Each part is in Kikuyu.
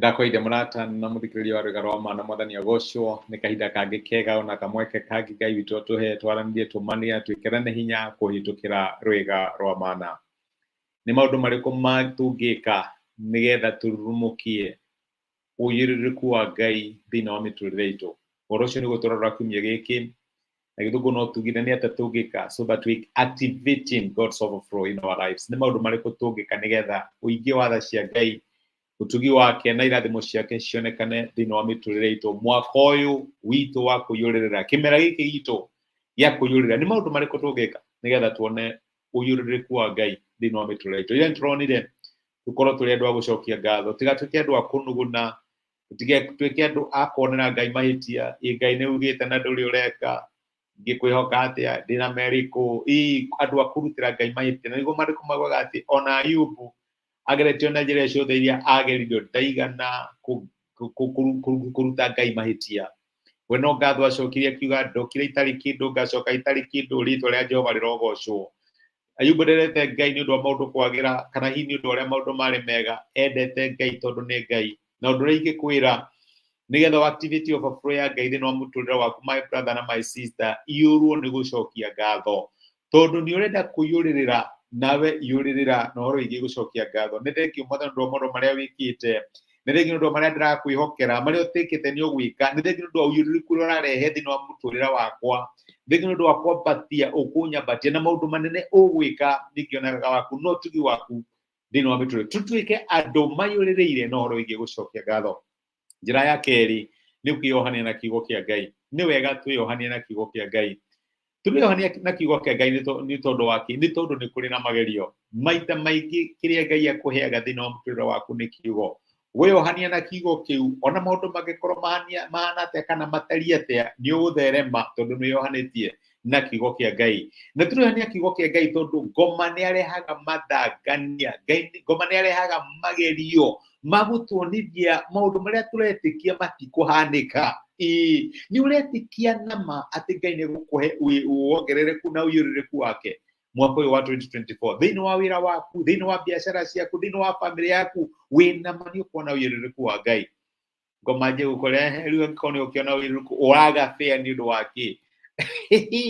Ndakwaire mũrata na mũthikĩrĩria wa Rwĩga rwa Ma na Mwathani agocwo nĩ kahinda kangĩ kega ona kamweke kangĩ Ngai witũ atũhe twaranĩrie tũmanie twĩkĩrane hinya kũhĩtũkĩra Rwĩga rwa Mana. Nĩ maũndũ marĩkũ ma tũngĩka nĩgetha tũrurumũkie ũiyũrĩrĩku wa Ngai thĩinĩ wa mĩtũrĩre itũ? Ũhoro ũcio nĩguo tũrarora kiumia gĩkĩ na gĩthũngũ no tugire nĩ atĩa tũngĩka so that we activating God's overflow in our lives. Nĩ maũndũ marĩkũ tũngĩka nĩgetha ũingĩ wa tha cia Ngai, ũtugi wake na irathimo ciake cionekane thĩinĩ wa mĩtũrĩre itũ mwaka ũyũ witũ wa kũiyũrĩrĩra, kĩmera gĩkĩ gitũ gĩa kũiyũrĩrĩra? Nĩ maũndũ marĩkũ tũngĩka nĩgetha tuone ũiyũrĩrĩku wa Ngai thĩinĩ wa mĩtũrĩre itũ? Ira nĩtũronire tũkorwo tũrĩ andũ a gũcokia ngatho, tigatuĩke andũ a kũnuguna, tuĩke andũ a kuonera Ngai mahĩtia. Ĩ Ngai nĩ ugĩte na ndũrĩ ũreka, ngĩkwĩhoka atĩa, ndĩna merĩkũ? Ĩ andũ a kũrutĩra Ngai mahĩtia. Na nĩguo maandĩko maugaga atĩ ona Ayubu ageretio na njĩra ciothe iria ageririo, ndaigana kũruta Ngai mahĩtia. We no ngatho acokirie akiuga, "Ndokire itarĩ kĩndũ, ngacoka itarĩ kĩndũ, rĩtwa rĩa Jehova rĩrogocwo." Ayubu ndendete Ngai nĩ ũndũ wa maũndũ kwagĩra kana hihi nĩ ũndũ wa ũrĩa maũndũ marĩ mega, endete Ngai tondũ nĩ Ngai. Na ũndũ ũrĩa ingĩkwĩra nĩgetha activate overflow ya Ngai thĩinĩ wa mũtũrĩre waku, my brother na my sister, iyũrwo nĩ gũcokia ngatho, tondũ nĩ ũrenda kũiyũrĩrĩra, nawe iyũrĩrĩra na ũhoro wĩgiĩ gũcokia ngatho. Nĩ thengiũ Mwathani ũndũ wa maũndũ marĩa wĩkĩte, nĩ thengiũ nĩ ũndũ wa marĩa ndĩrakwĩhokera, marĩa ũtĩkĩte nĩ ũgwĩka, nĩ thengiũ nĩ ũndũ wa ũiyũrĩrĩku ũrĩa ũrarehe thĩinĩ wa mũtũrĩre wakwa, thengiũ nĩ ũndũ wa kwambatia ũkũnyambatia na maũndũ manene ũgwĩka ningĩonaga waku no tugi waku thĩinĩ wa mĩtũrĩre. Tũtuĩke andũ mayũrĩrĩire na ũhoro wĩgiĩ gũcokia ngatho. Njĩra ya kerĩ nĩ kwĩyohania na kiugo kĩa Ngai. Nĩ wega twĩyohanie na kiugo kĩa Ngai. Tũrĩohania na kiugo kĩa Ngai nĩ tondũ wa kĩ? Nĩ tondũ nĩ kũrĩ na magerio maita maingĩ. Kĩrĩa Ngai akũheaga thĩinĩ wa mũtũrĩre waku nĩ kiugo. Wĩyohania na kiugo kĩu, ona maũndũ mangĩkorwo mahana atĩa kana matariĩ atĩa, nĩ ũgũtherema tondũ nĩ wĩyohanĩtie na kiugo kĩa Ngai. Na tũrĩohania kiugo kĩa Ngai tondũ ngoma nĩ arehaga mathangania, Ngai ngoma nĩ arehaga magerio magũtuonithia maũndũ marĩa tũretĩkia matikũhanĩka. Ĩĩ, nĩ ũretĩkia nama atĩ Ngai nĩ egũkũhe wongerereku na ũiyũrĩrĩku wake mwaka ũyũ wa 2024 thĩinĩ wa wĩra waku, thĩinĩ wa biacara ciaku, thĩinĩ wa bamĩrĩ yaku? Wĩna ma nĩ ũkuona ũiyũrĩrĩku wa Ngai? Ngoma nje gũkũrehe rĩu angĩkorwo nĩ ũkĩona ũiyũrĩrĩku, ũraga bĩa nĩ ũndũ wa kĩ?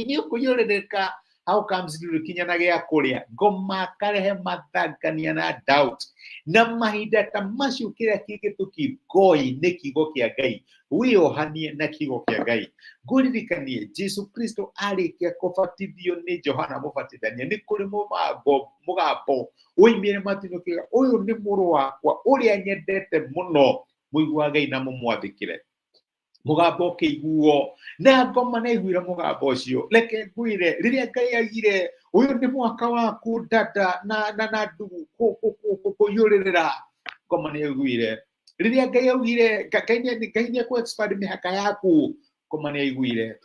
Nĩ ũkũiyũrĩrĩka. How comes ndũrĩ kinya na gĩa kũrĩa? Ngoma akarehe mathangania na doubt, na mahinda ta macio kĩrĩa kĩngĩtũki ngoi nĩ kiugo kĩa Ngai. Wĩyohanie na kiugo kĩa Ngai. Ngũririkanie Jesu Kristo arĩkia kũbatithio nĩ Johana Mũbatithania, nĩ kũrĩ mũbango mũgambo woimire matu-inĩ ũkiuga, "Ũyũ nĩ mũrũ wakwa ũrĩa nyendete mũno, mũiguagai na mũmwathĩkĩre." Mũgambo ũkĩiguo na ngoma na iguire mũgambo ũcio. Reke ngwĩre, rĩrĩa Ngai aigire ũyũ nĩ mwaka waku, dada na ndugu, kũiyũrĩrĩra, ngoma nĩ aiguire. Rĩrĩa Ngai augire Ngai nĩ ekũ expand mĩhaka yaku, ngoma nĩ aiguire.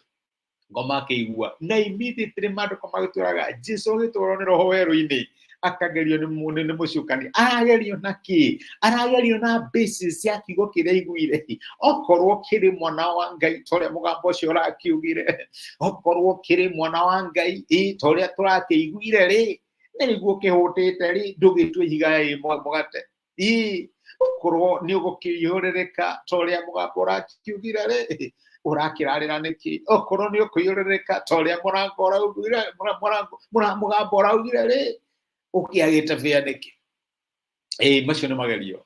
Ngoma akĩigua na immediately maandĩko magĩtwĩraga Jesu agĩtwarwo nĩ Roho werũ-inĩ akagerio nĩ mũcukani. Aragerio na kĩ? Aragerio na basis ya kiugo kĩrĩa aiguire. Okorwo kĩrĩ mwana wa Ngai, ta ũrĩa mũgambo ũcio ũrakiugire, okorwo kĩrĩ mwana wa Ngai, ĩ ta ũrĩa tũrakĩiguire rĩ, nĩguo kĩhũtĩte rĩ, ndũgĩtue ihiga ĩ mũgate. Ĩ ũkorwo nĩ ũgũkĩiyũrĩrĩka ta ũrĩa mũgambo ũrakiugire rĩ, ũrakĩrarĩra nĩkĩ? Okorwo nĩ ũkũiyũrĩrĩka ta ũrĩa mũrango ũraugire, mũgambo ũraugire rĩ, ũkĩagĩte bĩa nĩkĩ? Ĩ macio nĩ magerio,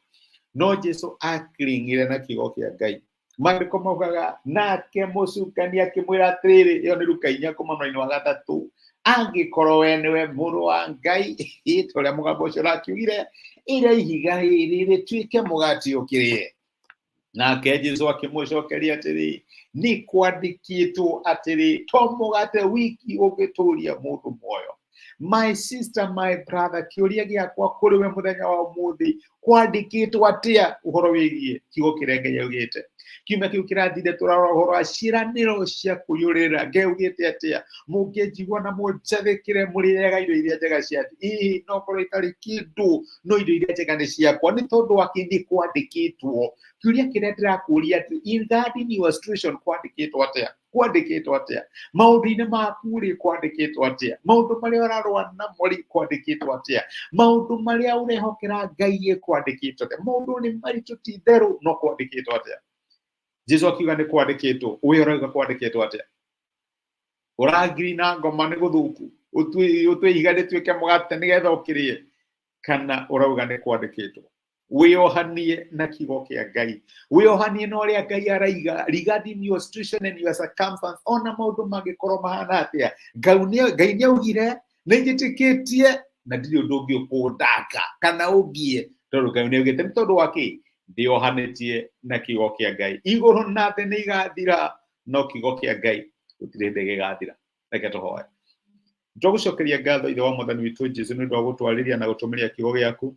no Jesu akring'ire na kiugo kĩa Ngai. Maandĩko maugaga nake mũcukani akĩmwĩra atĩrĩrĩ, ĩyo nĩ Luka 4 kuma mwena wa 3, "Angĩkorwo we nĩwe mũrũ wa Ngai, ta ũrĩa mũgambo ũcio ũrakiugire, ĩra ihiga rĩrĩ rĩtuĩke mũgate ũkĩrĩe." Nake Jesu akĩmũcokeria atĩrĩ, "Nĩ kwandĩkĩtwo atĩrĩ, to mũgate wiki ũngĩtũria mũndũ muoyo." My sister, my brother, kĩũria gĩakwa kũrĩ we mũthenya wa ũmũthĩ, kwandĩkĩtwo atĩa ũhoro wĩgiĩ kiugo kĩrĩa Ngai augĩte? Kiumia kĩu kĩrathire tũrarora ũhoro wa ciĩranĩro cia kũiyũrĩrĩra. Ngai augĩte atĩa? "Mũngĩnjigua na mũnjathĩkĩre, mũrĩaga indo iria njega cia thĩ." Ĩĩ, no korwo itarĩ kĩndũ, no indo iria njega nĩ ciakwa. Nĩ tondũ wa kĩ? Nĩ kwandĩkĩtwo. Kĩũria kĩrĩa ndĩrakũria atĩ, regarding your situation, kwandĩkĩtwo atĩa? Kwandĩkĩtwo atĩa? Maũndũ-inĩ maku rĩ, kwandĩkĩtwo atĩa? Maũndũ marĩa ũrarũa namo rĩ, kwandĩkĩtwo atĩa? Maũndũ marĩa ũrehokera Ngai ĩ, kwandĩkĩtwo atĩa? Maũndũ nĩ maritũ ti therũ, no kwandĩkĩtwo atĩa? Jesu akiuga nĩ kwandĩkĩtwo, we ũrauga kwandĩkĩtwo atĩa? Ũrangiri na ngoma nĩ gũthũku, ũtue ihiga rĩtuĩke mũgate nĩgetha ũkĩrĩe, kana ũrauga nĩ kwandĩkĩtwo? Wĩohanie na kiugo kĩa Ngai, wĩohanie na ũrĩa Ngai araiga regarding your situation and your circumstance. Ona maũndũ mangĩkorwo mahana atĩa, Ngai nĩ augire, nĩ njĩtĩkĩtie na ndirĩ ũndũ ũngĩ ũkũndanga kana ũngie, tondũ Ngai nĩ augĩte. Nĩ tondũ wa kĩ? Ndĩohanĩtie na kiugo kĩa Ngai. Igũrũ na thĩ nĩ igathira, no kiugo kĩa Ngai gũtirĩ hĩndĩ gĩgathira. Reke tũhoe. Twagũcokeria ngatho, Ithe wa Mwathani witũ Jesu, nĩ ũndũ wa gũtwarĩria na gũtũmĩria kiugo gĩaku.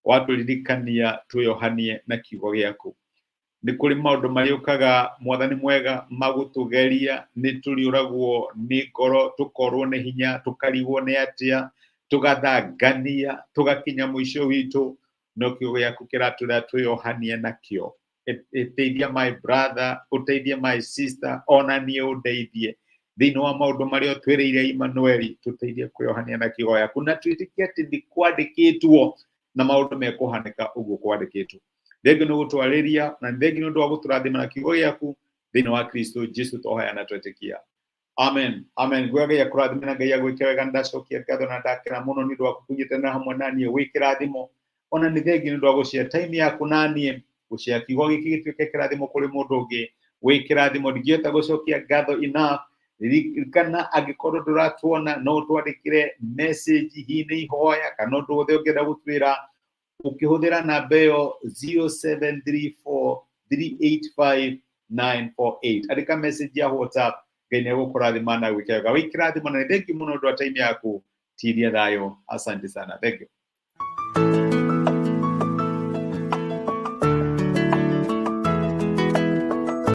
Watũririkania twĩohanie na kiugo gĩaku. Nĩ kũrĩ maũndũ marĩũkaga, Mwathani mwega, magũtũgeria. Nĩ tũriũragwo nĩ ngoro, tũkorwo nĩ hinya, tũkarigwo nĩ atĩa, tũgathangania, tũgakinya mũico witũ, no kiugo gĩaku kĩratwĩra twĩohanie nakĩo. Ĩteithia my brother, ũteithie my sister, ona niĩ ũndeithie thĩinĩ wa maũndũ marĩa ũtwĩrĩire. Immanueli, tũteithie kwĩohania na kiugo gĩaku na twĩtĩkie atĩ nĩ kwandĩkĩtwo na maũndũ mekũhanĩka ũguo kwandĩkĩtwo. Thengiũ nĩ gũtwarĩria na thengiũ nĩ ũndũ wa gũtũrathima na kiugo gĩaku. Thĩinĩ wa Kristo Jesu twahoya na twetĩkia, amen, amen. Nguoya Ngai akũrathime na Ngai agwĩke wega. Ndacokia ngatho na ndakena mũno nĩ ũndũ waku kũnyitanĩra hamwe na niĩ. Wĩ kĩrathimo. Ona nĩ thengiũ nĩ ũndũ wa gũshare time yaku na niĩ, gũshare kiugo gĩkĩ gĩtuĩke kĩrathimo kũrĩ mũndũ ũngĩ. Wĩ kĩrathimo. Ndingĩhota gũcokia ngatho enough. Ririkana, angĩkorwo ndũratuona, no ũtwandĩkĩre message, hihi nĩ ihoya kana ũndũ wothe ũngĩenda gũtwĩra, ũkĩhũthĩra namba ĩyo 0734385948. Andĩka message ya WhatsApp. Ngai nĩ egũkũrathima na gwĩka wega. Wĩ kĩrathimo na nĩ thengiũ mũno ũndũ wa time yaku. Tiria thayũ. Asante sana, thank you.